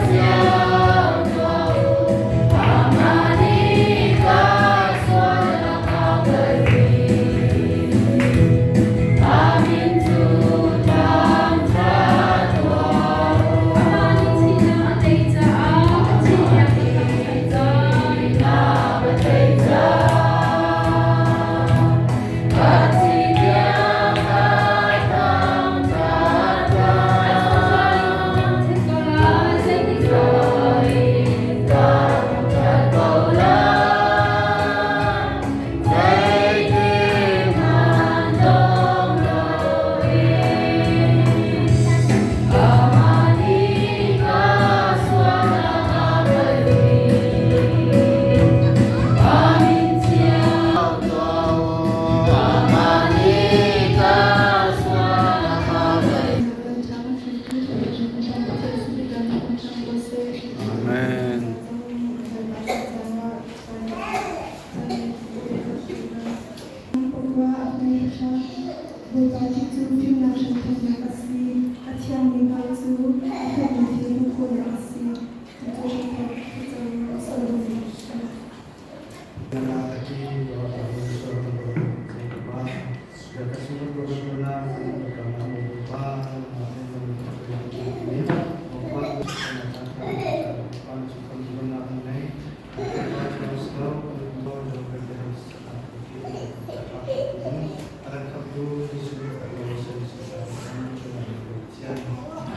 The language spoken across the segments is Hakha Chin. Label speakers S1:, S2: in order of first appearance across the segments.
S1: Amen.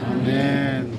S1: Amen.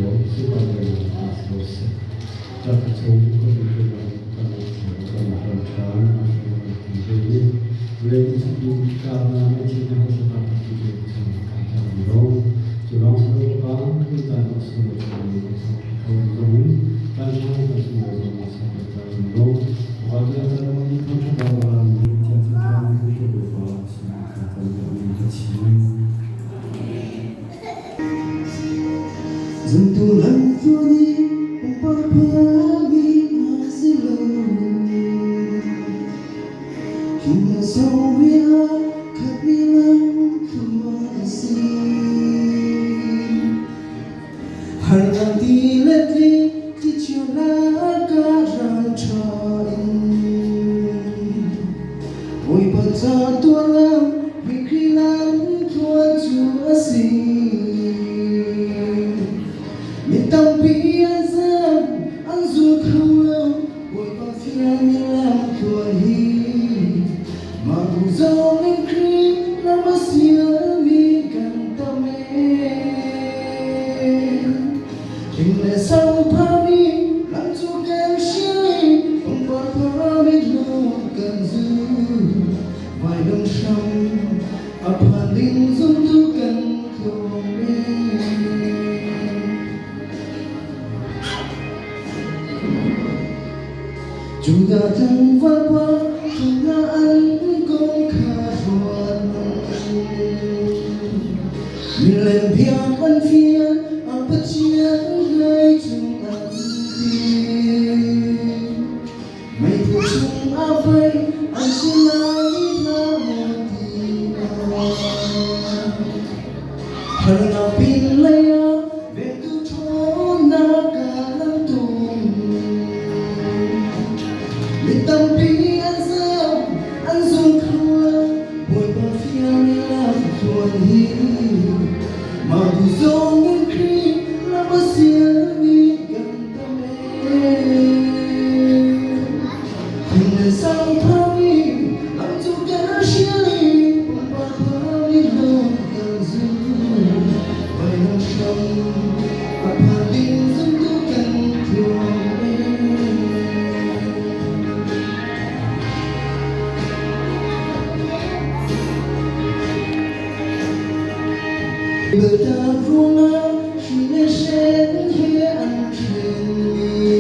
S1: lawm super na ko seh. Ta ka chung ka kan kan kan hal ṭhan ti vawlei chung ka na na chi na sa ta ti ke chung kan ta ro chu rong sa ro pa ku ta no su ro ko ko zong kan thang ka su ro zong sa ta ro wa ja ta ro ni ko ta ba ba ni cha cha cha ni ko ko ba su ka ta ro ni ka chi.
S2: Zumtu lam tluan i pumpak phami a si lo. Thin le sau he aa khatmi lam tluan a si. Harnak ti le tli thlichia lakah ralṭha in Bawipa ca tuah lam hi Khrih lam tluan cu a si. Mi tampi an zam, an zul kho lo, Bawipa fialmi lam tluan hi. Mah bu zong in Khrih lam a sialmi kan tam ee. Thing le sau phami lam cu kan hrial i pangpar phami lung kan zul. Vailam hram a phan ding zumtu kan tlawm ee. Judah tlangval pa cungah an kong kha ruat Milem biak an fial, a Pathian hlei cung an ti. Meiphu chung ah pei an si lai hlah maw ti ah. Harnak pinlei ah vengtu ṭhawnnak ah lam tung. Mi tampi an zam, an zum kho lo, Bawipa fialmi lam tluan hi. Mah bu zong in Khrih lam a sialmi kan tam ee. Thing le sang phami lam cu kan hrial i pumpak phami lawng kan zul. Vailam hram a phan ding zumtu kan tluang ee. Biatak ruangah hri le hren he an ṭhenmi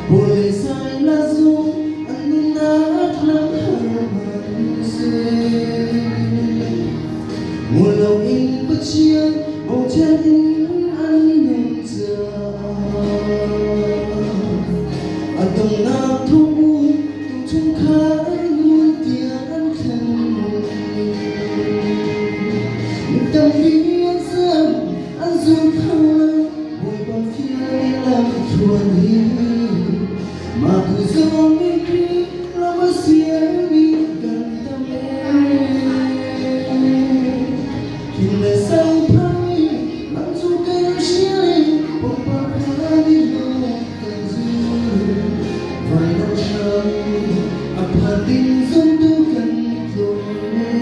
S2: Paul le Silas zong an nunnak lam har hmanhseh. Ngol loin Pathian bochan in an nung caah a donghnak thawng u tuchungkhar nun tiang an thlen. Mi tampi an zam, an zum kho lo, Bawipa fial lam thluan hi. Mah tu zong in Khrih lam a sialmi kan tam ee. Thing le sang phang i lam cu kan hrial i pumpak phan i lung kan zul. Vailam hram a phan ding zumtu kan tlung ee.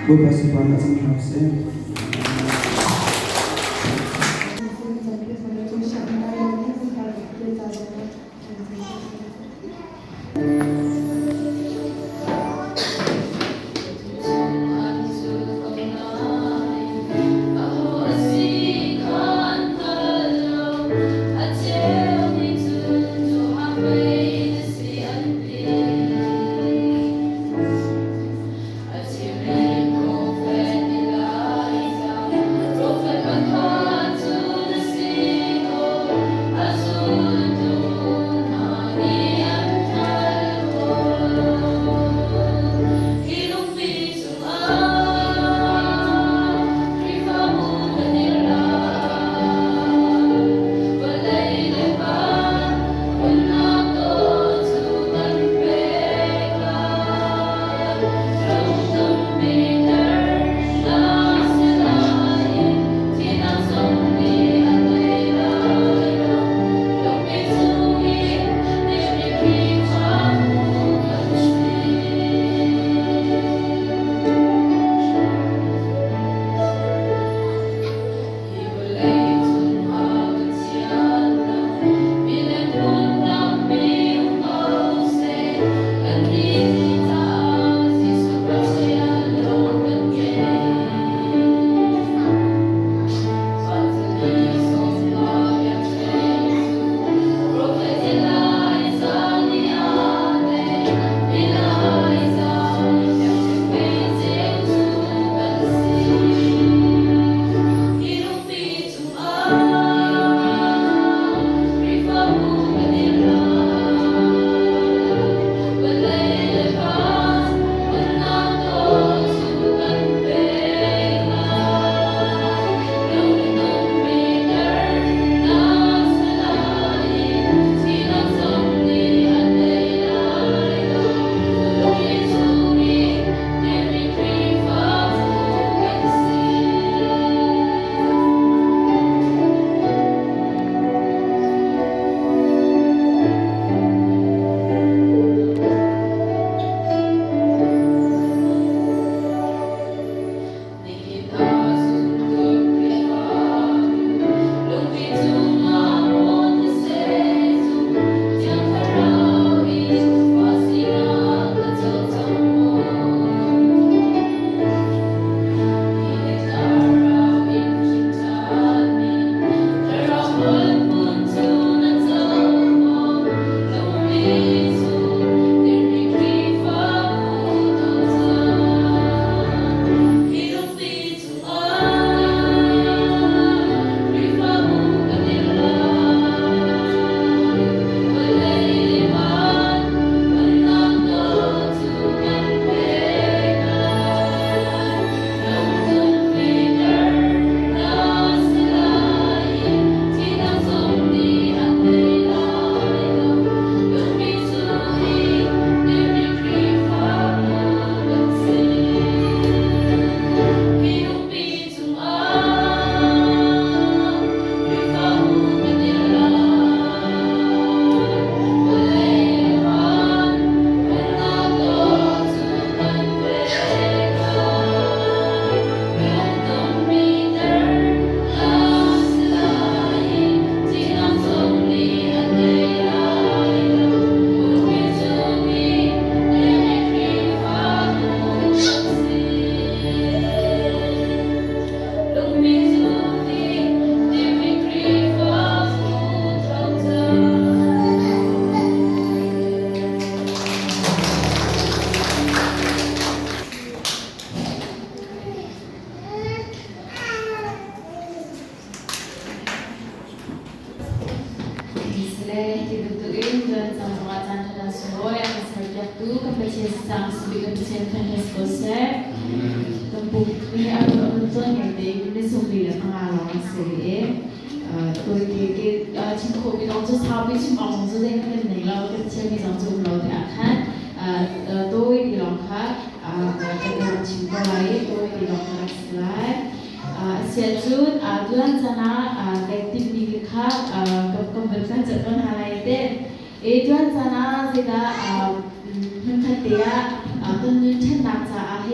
S2: Bawipa sunparnak cang hram seh.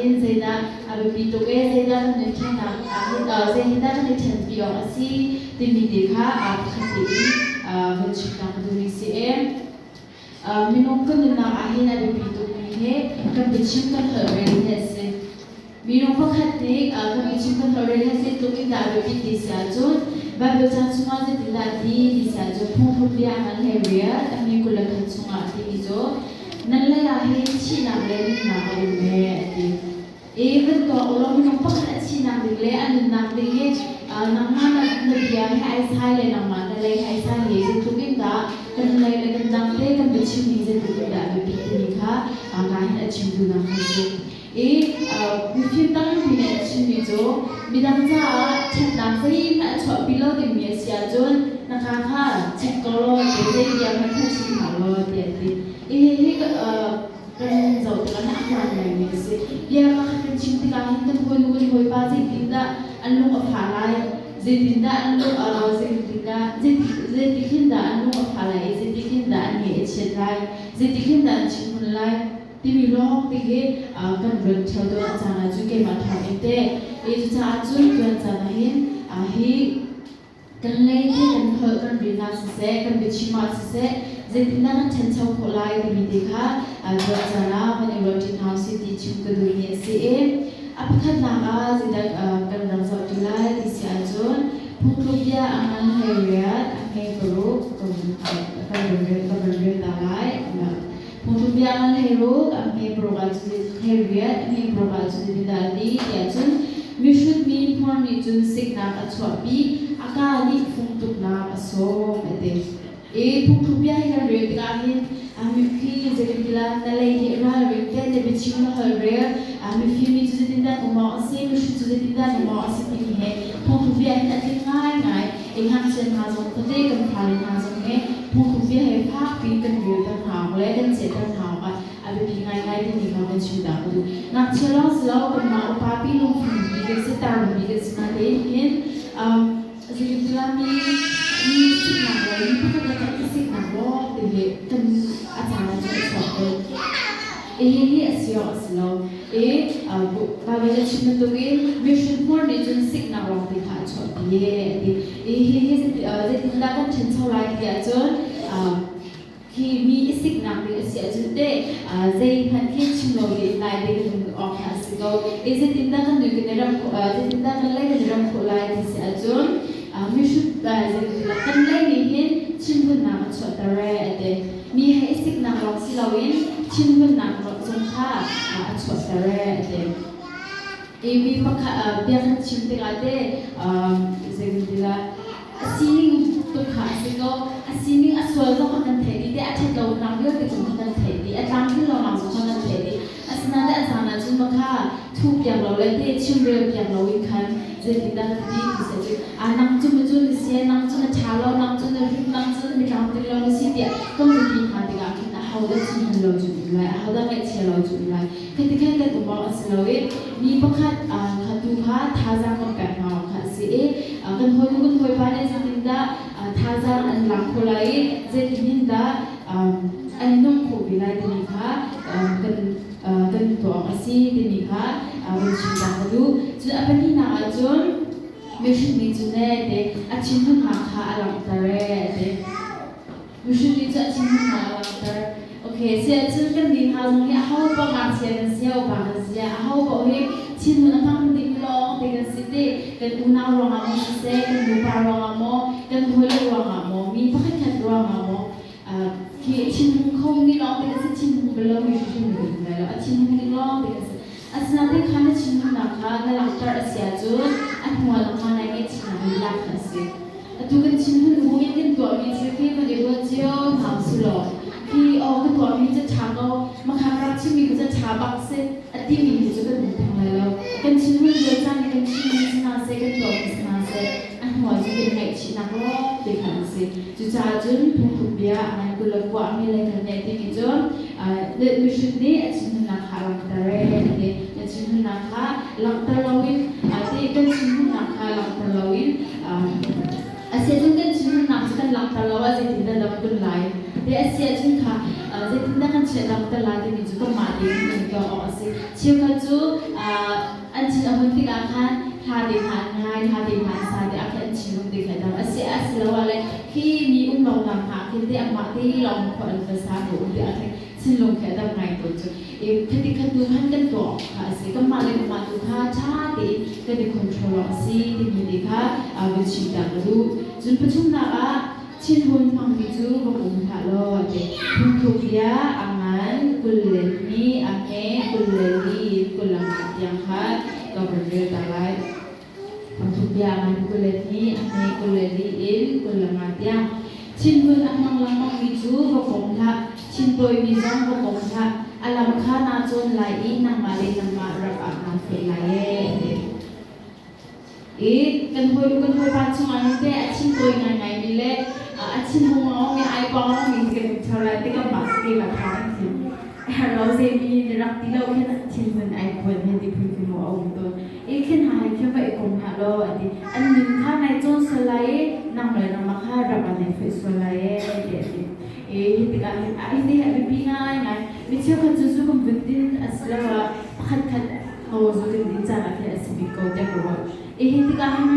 S3: hin zeidah a biapi tuk e, zeidah kan nunṭhennak ah hin zei hi dah kan i ṭhenpi awk a si timi te kha pakhat tein van chimnak ka duhmi si e. Minung kan nunnak ah hin a biapi tukmi hi kan biachim kan holh rel hi a si. Minung pakhat nih kan biachim kan holh rel hi zeitluk in dah a biapit ti si ahcun Baibal caan chungah zeitindah a ti ti si ahcun phungthluk bia a ngan hlei rial a hme 21 chungah a timi cu nan lei ah hin thihnak le nunnak a um e a ti. I van tuak u law minung pakhat a thihnak ding le a nunnak ding hi nangmah na bia he ai sai le nangmah na lei he ai sai hi zeitluk in dah kan lei le kan dang te kan biachim hi zeitluk in dah a biapit timi kha ka hin a chim duhnak kha a si. I mifim tampi nih an chimmi cu midang caah ṭhatnak zeihmanh a chuahpi lo dingmi a si ahcun na kaa kha chek ko law te zei bia hmanh kha chim hlah law tiah a ti. I hihi kan zoh tikah a hmaan ngaimi a si. Bia pakhat kan chim tikah hin kan hawinu kan hawipa zeitindah an lung a fah lai, zeitindah an lung zeitindah zeitik hin dah an lung a fah lai i zeitik hin dah an ngaih a chiat lai, zeitik hin dah an thinhun lai timi lawng te hi kan ruat ṭheo tawn a caan ahcun keimah thawng in teh. I cucaah cun tuan caan ah hin hi kan lei te kan holh kan rian ah siseh, kan biachim ah siseh, zeitindah kan ṭhancho khawh lai timi te kha ruah caan ah van i ruah ṭi hna usih ti chim ka duhmi a si i a pakhatnak ah zeidah kan rak zoh ṭi lai ti si ahcun phungthluk bia a ngan 18 a hme paruk ka van rel ta lai. Phungthluk bia a ngan 16 a hme paruk ah cun 18 a hme paruk ah cun zeitindah a ti tiah cun mihrut mi hmur nih cun siknak a chuahpi, a kaa nih fungtuknak a sawm a ti. I phungthluk bia hi kan rel tikah hin mipi zeitintilah na lei nih ralring te na biachim na holh rel, mifim mi cu zeitindah um awk a si, mihrut cu zeitindah um awk a si timi he phungthluk bia hin a tling ngaingai. I ngakchia hna zong khuate kan fale hna zong he phungthluk bia he fakpi kan relter hna awk le kan cehter hna awk ah a biapi ngaingai timi kha kan chim ta ka duh. Ngakchia lawng si lo kanmah upa pi lungfim mi kan si tarmi kan si na tein hin zeitintilah mi mi siknak le mi pakhat le khat i siknak lawng te hi kan a caan ah cun a chuak tawn. Hihi a si awk a si lo. I Baibal a chim bantukin mihring hmur nih cun siknak lawng te kha a chuahpi a ti. I hihi zeitindah kan ṭhancho lai ti ahcun khi mi i siknak ding a si ahcun teh zeihmanh khi chim lo ding lai ding kan awk kha a si ko. I zeitindah kan nui kan i ram khawh zeitindah kan lei kan i ram khawh lai ti si ahcun mihrut kan lei nih hin thinhunnak a chuahter ee a ti. Mi he i siknak lawng si loin thinhunnak zong kha a chuahter ee a ti. I mi pakhat bia kan chim tikah teh zeitintilah a sining tuk kha a si ko. A sining a sual zong kha kan theih dih te, a ṭhat lonak vialte zong kha kan theih dih, a tlamtlin lonak zong kha kan theih dih. Asinain a caan ahcun mah kha thuh piak lo le te chimrel piak loin khan zeitindah ka ti ti seh cu a nang cu mi cu na si nang cu na ṭha lo nang cu na rim nang cu na mitlamtling lo na si tiah kan va ti hna tikah khin ahodah thinhun lo cu um lai ahodah ngaihchia lo cu um lai khati khan kan um awk a si lo i mi pakhat kha tu kha thazaang kan pek hna awk kha a si i kan hawinu kan hawipa nih zeitindah thazaang an lak khawh lai i zeitin dah an nung khawh ve lai timi kha kan kan tuah awk a si timi kha van chim ta ka duh. Cun a pahnihnak ahcun mihring nih cun ee te a thinhunnak kha a langhter ee a ti. Mihring nih cun a thinhunnak a langhter. Okay, siahcun kan nih hna zong hi aho paoh ngakchia kan si, upa kan si, aho paoh hi thinhun a hmang ding lawng te kan si ti kan unau ruangah maw siseh, kan nupa ruangah maw, kan hawile ruangah maw, mi pakhatkhat ruangah maw khi thinhung kho mi lawng te kan si, thinhung bal lomi hrimhrim kan um lai lo. A thinhung ding lawng te kan si. Asinain kha na thinhunnak kha na langhter a si ahcun a hnual a hmaan ai ngaihchihnak lila kha a si. Atu kan thinhun bu in kan tuahmi thil khi van i ruat cio hna usih law khi aw ka tuahmi cu ṭha ko, makha ka rak chimmi kha cu ṭha bak si a timi hi cu kan um theng lai lo. Kan thinhun lio caan i kan chimmi si hna seh, kan tuahmi si hna seh, a hnual cu kan ngaihchihnak lawng te kha an si. Cucaah cun phungthluk bia a ngan 29 mi le kan neih timi cu mihring nih a thinhunnak kha a langhter ee a ti. Na thinhunnak kha langhter loin ti kan thinhunnak kha langhter loin a siacun kan thinhunnak cu kan langhter lo ah zeitindah dam kun lai? Te a si ahcun kha zeitindah kan chiah dam te lai timi cu kanmah tein kan tuah awk a si. Cheukhat cu an thin a hun tikah khan hla te hna an ngai, hla te hna an sa te ah khin an thinlung te kha dam a si. Asiloah le khi mi um lo nak hna khin te amah te lawng khua an va sa ko um ti ah khin thinlung khi a dam ngai ko cu. Khati khat tu khan kan tuah awk kha a si. Kanmah le kanmah tu kha ṭha tein kan i control awk a si timi te kha vun chim ta ka duh. Cun pathumnak ah Thinhun hmangmi cu va um hlah law a ti. Phungthluk bia a ngan 22 a hme 24 in 25 tiang kha ka van rel ta lai. Phungthluk bia a ngan 22 a hme 24 in 25 tiang. Thinhun a hmang lengmangmi cu va kom hlah, thinpawimi zong va kom hlah. A lam kha naa cawn lai i nangmah le nangmah rap ah naa foih lai ee, a ti. I kan hawinu kan hawipa chungah hin teh a thintawi ngaingaimi le a thinhung mi ai pawngmi hi kan um ṭheo lai ti kan mah keimah thawng an thim. Herh lo zeimi na rak ti lo khin thinhun ai phuan he ti phun khi mu a um tawn. I khin ha he khin va i kom hlah law a ti. An min kha nai cawn sual lai i nang le nangmah kha ram ah nai foih sual lai ee tiah a ti. I hi tikah hin hi te hi a biapi ngaingai. Mi cheukhat cu zu kan vun din asiloah pakhat khat Ho zu kan din caan ah khin a si bik ko tiah ka ruah. I hi tikah hin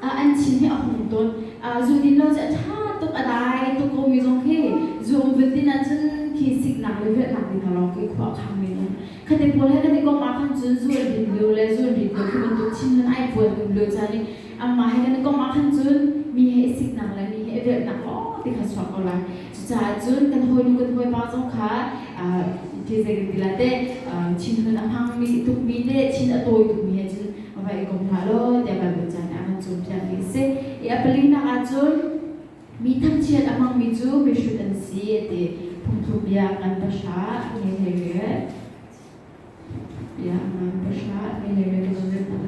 S3: an chin hi a hung tawn. Zu din lo cu a ṭha tuk, a dai tuk ko mi zong khi zu um vun din ahcun khi siknak le velhnak ding hna lawng khi khua a khang men um. Khate pawl he kan i komh ah khan cun zu an din lio le zu an rit lio khi bantuk chin nan ai puan um lio caan i anmah he kan i komh ah khan cun mi he i siknak le mi he i velhnak lawng ti kha chuak ko lai. Cucaah cun kan hawinu kan hawipa zong kha ti zei kan ti la te thinhun a hmangmi tukmi te thin a tawi tukmi he cun va i kom hlah law tiah Baibal ca nih a kan cawnpiakmi a si. I a palinak ah cun mi thangchiat a hmangmi cu mihrut an si a ti. Phungthluk bia ngan pahra nge hlei riat. Bia ngan pahra nge hlei riat ka zon riat hna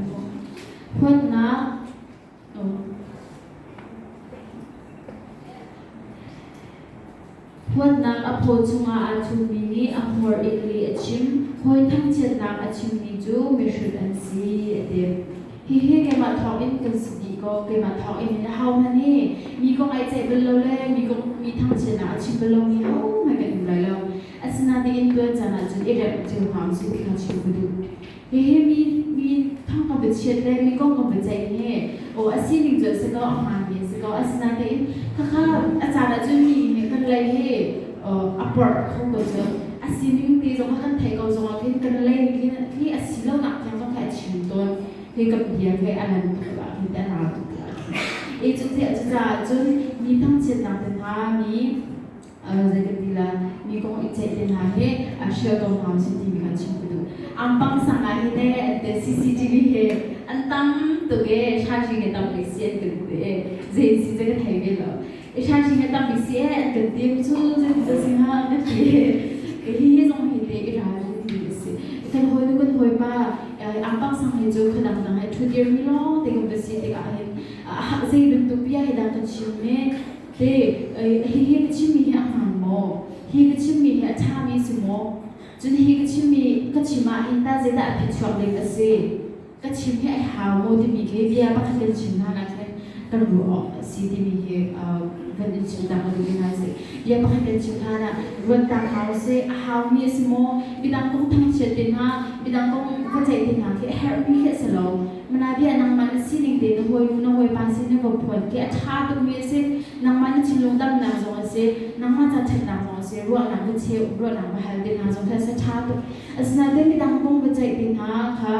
S3: Huatnak Huatnak a phaw chungah aa thummi nih a hmur in lih a chim, hawi thangchiatnak a chimmi cu mihrut an si, a ti. Hihi keimah thawngin kan si dih ko, keimah thawngin in ahohmanh hi mi kong ai ceih bal lo le mi kong mi thangchiatnak a chim bal lomi hohmanh kan um lai lo. Asinain tuan caan ahcun i remh cio hna usih ti kha chim ka duh. Hihi mi mi thang ka va chiat le mi kong ka va ceih hi aw a sining cu a si ko a hmaanmi a si ko asinain khakha a caan ahcun mi nih kan lei hi a porh kho ko cu a sining te zong kha kan theih ko zong ah khin kan lei nih khin a si lonak tiang zong kha a chim tawn hi kan bia khi a lan tuk ah khin a ral tuk ah khin e cu cucaah cun mi thangchiatnak te hna mi zei kan ti la mi kong i ceih te hna hi a hrial ko hna usih timi kha chim ka duh. Ampang sang ah hi te an te CCTV he an tam tuk e shashi ke tam bik si an kan ti e zei si ze ka thei ve lo e shashi ke tam bik si e an kan ti cu zei ti si ha ka ti e hi hi zong hi te i ral ti si kan hoi nu kan hoi pa ampang sang he cu khadang dang he thu dir mi long te kan va si tikah hin zei bantuk bia hi dah kan chim me Te, hihi ka chimmi hi a hmaan maw? Hi ka chimmi hi a ṭhami si maw? Cun hi ka chimmi ka chim ah hin tah zeidah a phichuak ding a si? Ka chim hi ai hau maw timi khi bia pakhat kan chim hna nak hin kan ruah awk a si timi hi van in chim ta ka duh hna si. Bia pakhat kan chim hlan ah ruat ta hau si, a haumi a si maw? Midang kong thangchiat te hna, midang kong va ceih te hna khi a herhmi khi a si lo. Manabia nangmah na sining te na hawinu na hawipa sin na va phuan khi a ṭha tukmi a si. Nangmah na thinlung damnak zong a si. Nangmah ca ṭhatnak zong a si. Ruahnak va cheu, ruahnak va hal te hna zong khi a si ṭha tuk. Asinain midang kong va ceih te hna kha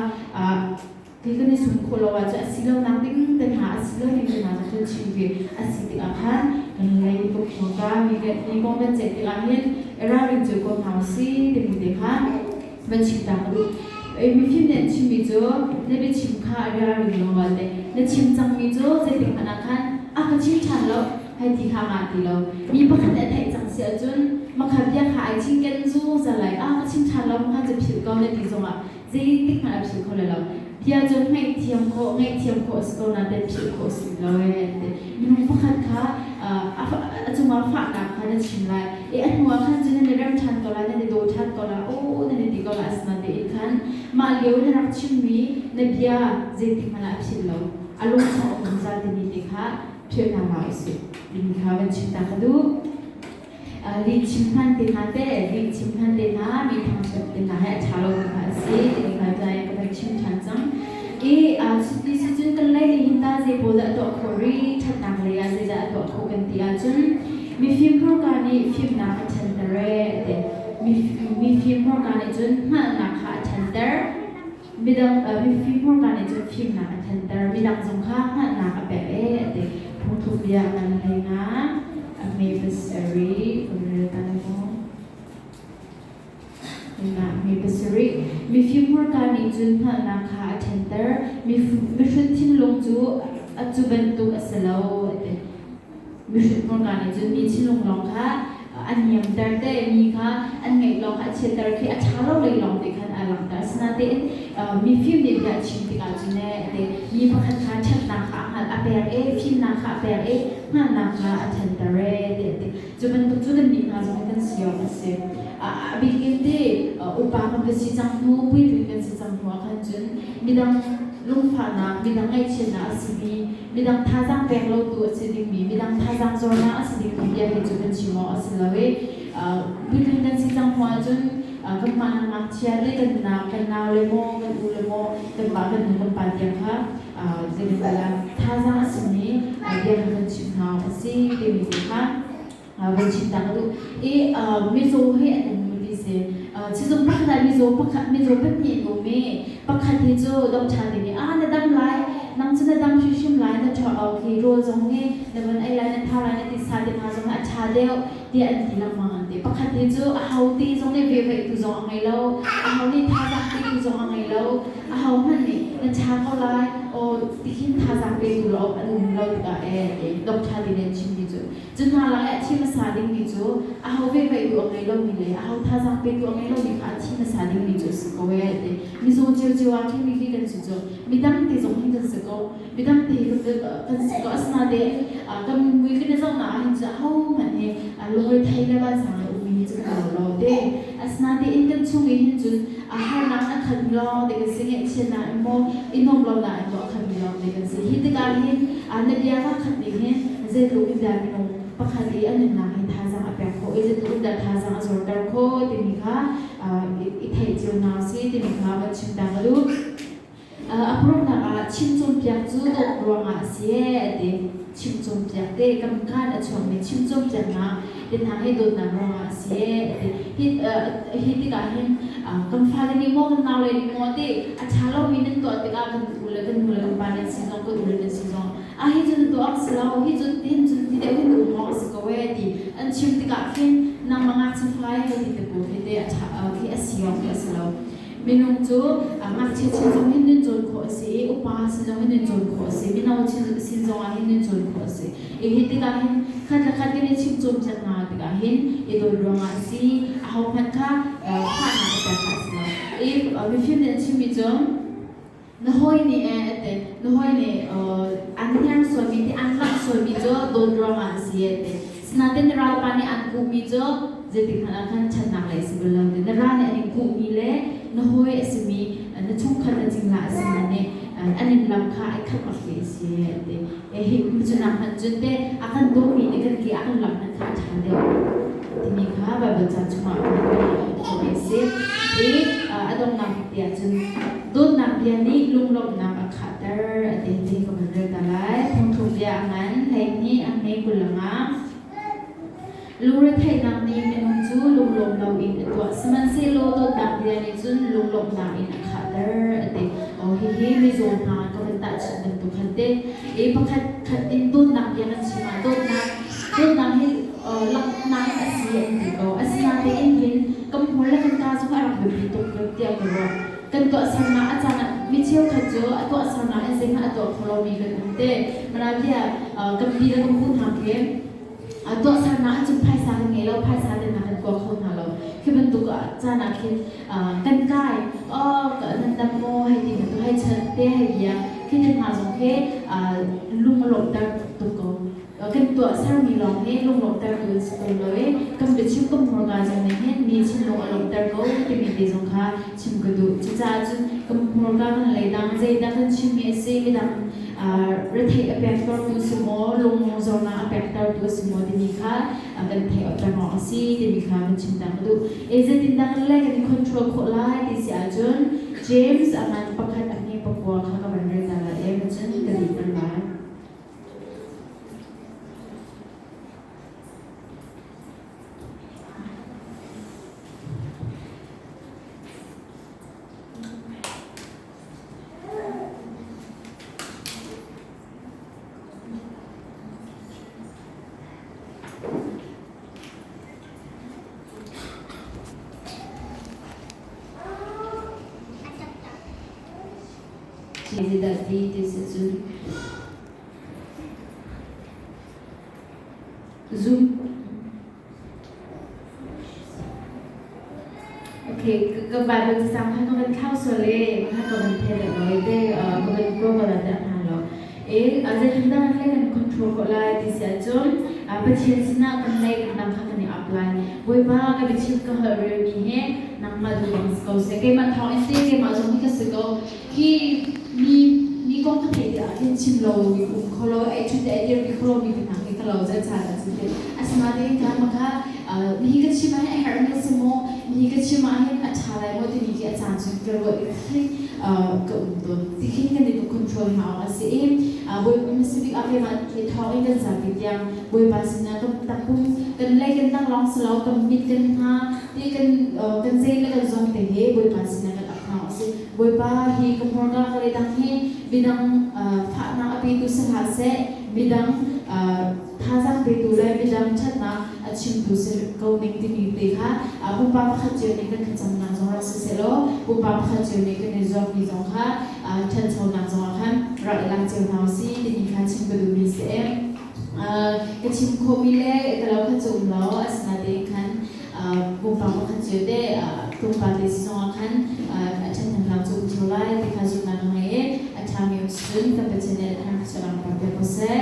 S3: khi kan i sum khawh lo ahcun a si lo nak ding te hna, a si lo ning te hna zong kan chim ve a si tikah khan kan lei tuk ka mi mi kong kan ceih tikah hin ralring cu ko hna usih timi te kha van chim ta ka duh. Mifim nih an chimmi cu na biachim kha a ralring lo ah teh na chim cangmi cu zeitik hmanh ah khan a ka chim ṭhan lo hei ti kha ngah ti lo. Mi pakhat nih a theih cang si ahcun makhat bia kha ai cinken zungzal lai a ka chim ṭhan lo kha cu philh ko na ti zongah zeitik hmanh a philh kho lai lo. Bia cu ngaihthiam khawh ngaihthiam khawh a si ko nain philh khawh a si lo ee an ti. Minung pakhat kha a cungah fahnak kha na chim lai. I a hnuah khan cun nan i rem ṭhan ko lai, nan i daw ṭhan ko lai, aw nan i ti ko lai. Asinain khan mah lio na rak chimmi na bia zeitik hmanh ah a philh lo. A lung chung a um zungzal timi te kha philh hna hlah usih timi kha van chim ta ka duh. Lihchim hman te hna te, lihchim hman te hna, mi thangṭhat te hna he a ṭha lomi kha a si timi kha tlai ka van chim ṭhan cang. I cuti si cun kan lei nih hin tah zei pawl dah tuah khawh rih, ṭhatnak lei ah zeidah a tuah khawh kan ti ahcun mifim hmurka nih fimnak a ṭhanter ee a ti. Mifim hmurka nih cun hngalhnak kha a ṭhanter. Midang mifim hmurka nih cun fimnak a ṭhanter. Midang zong kha hngalhnak a pek ee a ti. Phungthluk bia ngan hlei nga a hme pasarih kan rel ta lai maw? Mi pasarih mifim hmurka nih cun hngalhnak kha a ṭhanter. Mihrut thinlung cu a cu bantuk a si lo a ti. Mihrut hmurka nih cun mi thinlung lawng kha a niamter te, mi kha an ngeih lawng kha a chiatter khi a ṭha lo lei lawng te khan a langhter. Asinain mifim nih bia a chim tikah cun ee mi pakhat kha ṭhatnak kha a hngalh a pek i fimnak kha a pek i hngalhnak kha a ṭhanter ee ti a ti. Cu bantuk cu kannih hna zong hi kan si awk a si. A bik in ti upa kan va si cang hnu, puitling kan si cang hnu ah khan cun midang lungfahnak, midang ngaihchiatnak a simi, midang thazaang pek lo tu a si dingmi, midang thazaang zornak a si dingmi bia hi cu kan chim awk a si lo i puitling kan si cang hnu ahcun kanmah na ngakchia le kan nau, kan nau le maw, kan u le maw, kanmah kan nu kan pa tiang kha zeitindah thazaang a simi bia kha kan chimh hna awk a si timi te kha van chim ta ka duh. I mizaw hi an um ti si. Sizung pakhat ah mizaw pakhat mizaw pahnih an um i pakhat hi cu doctor te nih ah na dam lai, nang cu na dam hrimhrim lai, na ṭha awk hi rawl zong hi na van ei lai, na tha lai, na tisa te hna zong hi a ṭha deuh tiah an ti lengmang an ti. Pakhat hi cu aho ti zong nih vehveih tu zong a ngei lo, aho nih thazaang pe tu zong a ngei lo, aho hmanh nih na ṭha ko lai, aw tikhin thazaang petu lo an um lo tikah ee doctor te nih an chimmi cu. Cu hna lak i a thi hmasa dingmi cu aho vehveih tu a ngei lomi le aho thazaang petu a ngei lomi kha a thi hmasa dingmi cu a si ko ee ti. Mizaw ciocio ah khin mi khi kan si cu. Midang te zong hin kan si ko. Midang te hi kan si ko. Asinain kan mui kan i zohnak ah hin cu ahohmanh hi lungre thei le vansang i ummi hi cu kan lo lo te. Asinain kan chung i hin cun harnak a khat mi lawng te kan si, ngaihchiatnak in maw, i nuamh lonak in maw a khat mi lawng te kan si. Hi tikah hin na bia ka khat ning hin zeitluk in dah minung pakhat i a nunnak hi thazaang a pek khawh i zeitluk in dah thazaang a zorter khawh timi kha i theih cio hna usih timi kha van chim ta ka duh. A paruknak ah chim cawnpiak cu dawt ruangah a si ee a ti. Chim cawnpiak te kam kaan a chuakmi chim cawnpiaknak te hna hi dawtnak ruangah a si ee a ti. Hi tikah hin kan fale nih maw kan naule nih maw ti a ṭha lomi nan tuah tikah kan u le kan nu le kan pa nan si zong kan u le nan si zong ah hi cu na tuah awk si lo, hi cu hin cun ti deuh hin na um awk a si ko ee ti an chim tikah khin nangmah ngakchia fai hei ti te pawl khi te a ṭha khi a si awk khi a si lo. Minung cu ngakchia chin zong hin nun cawn khawh a si i upa sin zong hin nun cawn khawh a si, mino sin zong ah hin nun cawn khawh a si. I hi tikah hin khat le khat kan i chim cawnpiak hna tikah hin i dawt ruangah a si, ahohmanh kha fahnak a pek kha a si lo. I mifim nih an chimmi cu na hawi nih eh a ti, na hawi nih an hnersualmi ti an langh sualmi cu dawt ruangah a si a ti. Sinain na ralpa nih an kuhmi cu zeitik hmanh ah khan ṭhatnak lei a si bal lo. Na ral nih an in kuhmi le na hawi a simi na chungkhat na cingla a simi nih an in lam kha ai khat bak ti a si a ti. Hi cu nak hmanh cun teh a kan dawmi nih kan ke a kan lam hmanh kha a ṭha deuh timi kha Baibal ca chungah a si. I a donghnak tiah cun dawtnak bia nih lunglawmhnak a khahter a ti ti ka van rel ta lai. Phungthluk bia a ngan, 12 a hme 25. Lungretheihnak nih minung cu lunglawm loin a tuah, sihmanhsehlaw dawtnak bia nih cun lunglawmhnak in a khahter a ti. Oh, hihi mizaw hna ka van tahchunh bantuk khan te. I pakhat khat in dawtnak bia kan chim ah dawtnak dawtnak hi langhnak a si an ti ko. Asinain hin kan hmur le kan kaa zong a rak biapi tuk tiah ka ruah. Kan tuahsernak a caan ah mi cheukhat cu a tuahsernak in zeihmanh a tuah kho lomi kan um te. Mana bia kan pi le kan pu hna khi tuahsernak ahcun phaisa kan ngei lo, phaisa te hna kan kua kho hna lo. Khi bantuk caan ah khin kan kai, oh nan dam maw hei ti bantuk hei chan te hei bia khi te hna zong khi lung a lawmhter tuk ko. Kan tuahsermi lawng hi lunglawmhter tu an si ko lo i kan biachim kan hmurka zong nih hin mi thinlung a lawmhter ko timi te zong kha chim ka duh. Cucaah cun kan hmurka kan leidang zeidah kan chimmi a si, midang retheih a pektertu si maw, lung zornak a pektertu a si maw timi kha Kan theih awk peng awk a si timi kha kan chim ta ka duh. E zeitindah kan le kan i control khawh lai ti si ahcun James a ngan pakhat a hme pakua kha ka van rel ta lai e cun ka dih cang lai. Zeidah ti ti si cun zum. Okay, ka Bible cacang kha ka van thlau sual e, kha ka van the deuh lo i te ka van Google ah dah hna lo. E, zeitindah kan le kan control khawh lai ti si ahcun Pathian sinah kan lei kan dang kha kan i apply. Bawipa ka biachim ka holh relmi he nangmah duh bang si ko seh. Keimah thawng in te keimah zong hi ka si ko. Hi mi mi kong ka theih tikah khin chim lo mi um kho lo, ei ṭhut le ei dir mi kho lo mi ka hna khi ka lo zet caan ah cun asinain kan maka nihi ka chim ah hin a herhmi a si maw, nihi ka chim ah hin a ṭha lai maw timi khi a caan cun ka ruah i khin ka um tawn. Ti khin kan i ka control hna awk a si i Bawipa hmasabik ah keimah he thawng in kan zapi tiang Bawipa sinah kan takpum kan lei kan tang lawng si lo, kan mit kan hna ti kan kan zei le kan zong te he Bawipa sinah kan ap hna awk a si. Bawipa hi ka hmurka ka le dang hi midang fahnak a petu si hlah seh, midang thazaang petu le midang ṭhatnak a chimtu si ko ning timi te kha pumpak pakhat cio nih kan thlacamnak zong rak si sehlaw pumpak pakhat cio nih kan i zuammi zong kha ṭhanchonak zongah khan rak i lak cio hna usih timi kha chim ka duhmi si. Ka chim khawhmi le ka lo kha cu um lo, asinain khan pumpak pakhat cio te tlawmpal te si zongah khan a ṭhathnemnak cu um ṭheo lai ti kha zumhnak ka ngei i a ṭhami um si cun kan Pathian nih a thar kan pek ko seh.